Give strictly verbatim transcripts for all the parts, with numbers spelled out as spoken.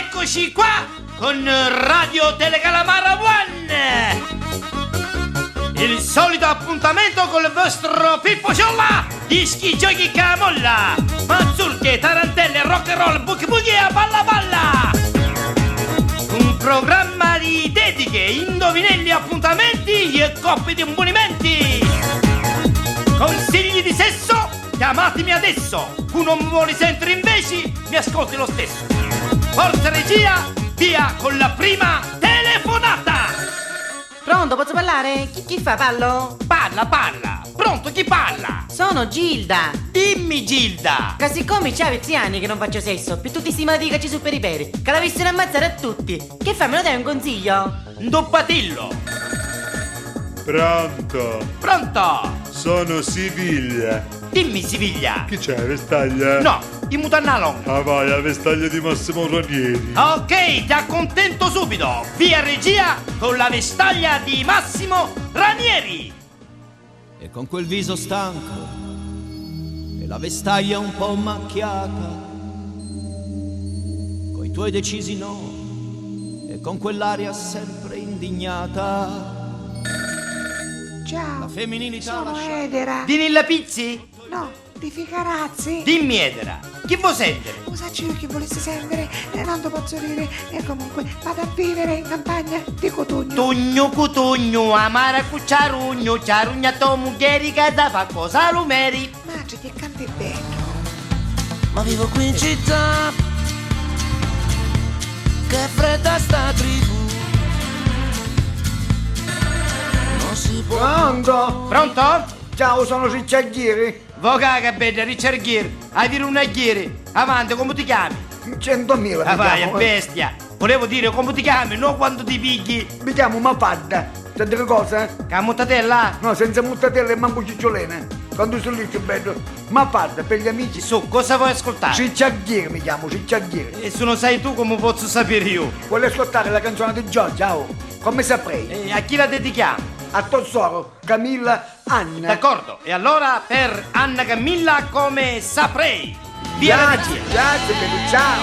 Eccoci qua con Radio Telecalamara One! Il solito appuntamento col vostro Pippo Ciolla, dischi, giochi, camolla, mazurche, tarantelle, rock and roll, boogie boogie e balla balla! Un programma di dediche, indovinelli, appuntamenti e coppi di ammonimenti! Consigli di sesso? Chiamatemi adesso! Cu non mi vuole sentire invece, mi ascolti lo stesso! Forza regia, via con la prima telefonata! Pronto, pozzu parlare? Chi, chi fa, parlo? Parla, parla! Pronto, chi parla? Sono Gilda! Dimmi, Gilda! Ca siccome c'havi tri anni che non faccio sesso, pi tutti sti malati ca ci su per i peri, ca l'avissero ammazzare a tutti, che fa, me lo dai un consiglio? Nduppatillo! Pronto? Pronto? Sono Siviglia. Dimmi, Siviglia. Chi c'è, vestaglia? No, i mutanna longa. Ah, vai, la vestaglia di Massimo Ranieri. Ok, ti accontento subito. Via regia con la vestaglia di Massimo Ranieri. E con quel viso stanco e la vestaglia un po' macchiata, coi tuoi decisi no e con quell'aria sempre indignata. Ciao, la femminilità sono lasciata. Edera. Dinilla Pizzi? No, di Ficarazzi. Dimmi, Edera, chi vuoi sentire? U sacciu iu chi vulissi sentire, e non ti pozzu diri, e comunque vado a vivere in campagna di Cutugnu. Tugnu, Cutugnu, amara cu ciarugnu, ciarugna to mugghieri ca sa fa cosa lu meri. Matri, chi canti beddu. Ma vivo qui in città, che fredda sta tribù. Non si può. Pronto? Pronto? Ciao, sono Ricciagghieri. Vocà, che bedda, Richard Gere, hai viru un agghieri. Avanti, comu ti chiami? Centomila mi chiamo, eh. Bestia! Volevo dire comu ti chiami, no quantu ti pigghi. Mi chiamo Mafadda. Senti che cosa? Ca muttatella? No, senza muttatella e mancu cicciolina. Quantu si lì chiù beddu. Mafadda, per gli amici. Su, cosa vuoi ascoltare? Cicciagghieri mi chiamo, Cicciagghieri. E se non sai tu, come posso sapere io? Vuole ascoltare la canzone di Giorgia, oh? Come saprei? E a chi la dedichiamo? A to soro, Camilla Anna. D'accordo, e allora per Anna Camilla come saprei. Via la regia. Grazie, grazie, baby, ciao.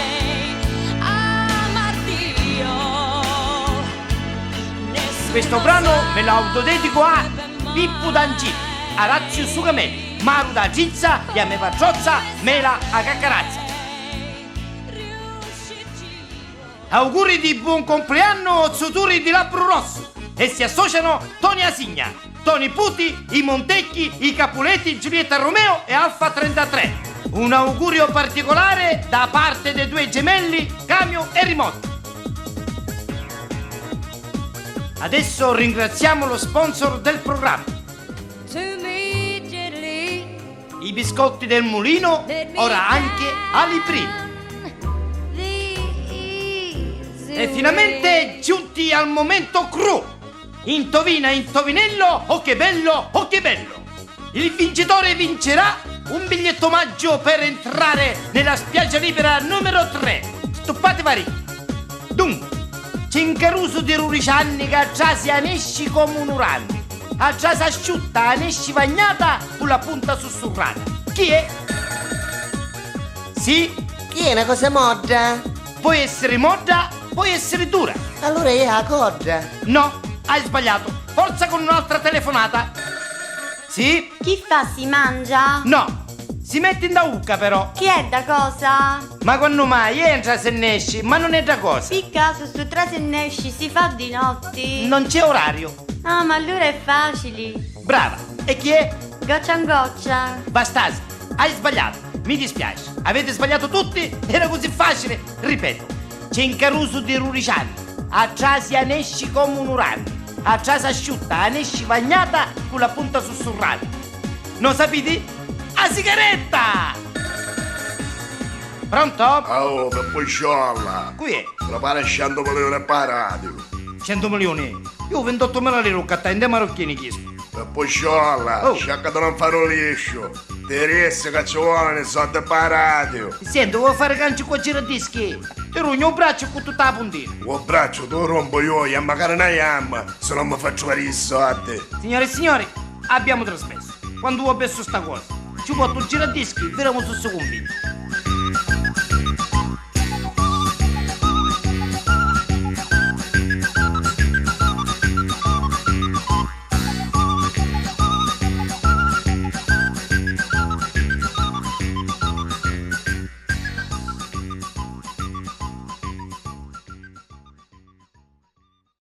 Questo brano me lo autodedico a Pippu D'Angilli, Araziu Sucamelli, Maru da Cizza, Iame Patrozza, Mela a Caccarazza. Auguri di buon compleanno, zuturi di Labbru Rossu! E si associano Toni Asigna, Toni Puti, i Montecchi, i Capuleti, Giulietta Romeo e Alfa trentatré. Un augurio particolare da parte dei due gemelli Camio e Rimotti. Adesso ringraziamo lo sponsor del programma. I biscotti del mulino, ora anche Aliprimo. E finalmente giunti al momento clou! Intovina, intovinello, oh che bello, oh che bello! Il vincitore vincerà un biglietto omaggio per entrare nella spiaggia libera numero tre. Stuppate vari. Dunque, c'è 'n carusu di dudeci anni ca a trasi a nesci comu un urani, a trasi asciutta a nesci vagnata cu la punta sussurrata. Chi è? Sì? Chi è, na cosa modda? Puoi essere modda, puoi essere dura. Allura è a codda. No, hai sbagliato. Forza con un'altra telefonata. Sì? Chi fa, si mangia? No, si metti nta ucca però. Chi è dda cosa? Ma quannu mai? Entra se nesci, ma non è dda cosa. Pi casu stu trasi e nesci si fa di notti? Non c'è orario. Ah, ma allura è facili. Brava. E chi è? Goccia in goccia. Bastasi, hai sbagliato. Mi dispiace. Avete sbagliato tutti? Era così facile. Ripeto. C'è 'n carusu di dudeci anni, a trasi a nesci comu un urani, a trasi asciutta a nesci vagnata cu la punta sussurrata. No sapiti? A sigaretta! Pronto? Oh, Pippuciolla! Cui è? Prepara centu milioni e poi a radio. Centu milioni? Io vintottumila lire u cattai, nde marocchini chistu. Pippuciolla, oh, cerca di non fare un liscio. Ti rissi ca ci vuole i soldi ppi a radio. Senti, vuoi fare canci cu giradischi? Ti rugnu u bracciu cu tutta la puntina. U bracciu tu rompu io, e magari na jamma, se non mi faccio vedere i soldi. Signore e signori, abbiamo trasmesso. Quantu vuoi persu sta cosa? Ci porto un giradischi, vediamo se si convince.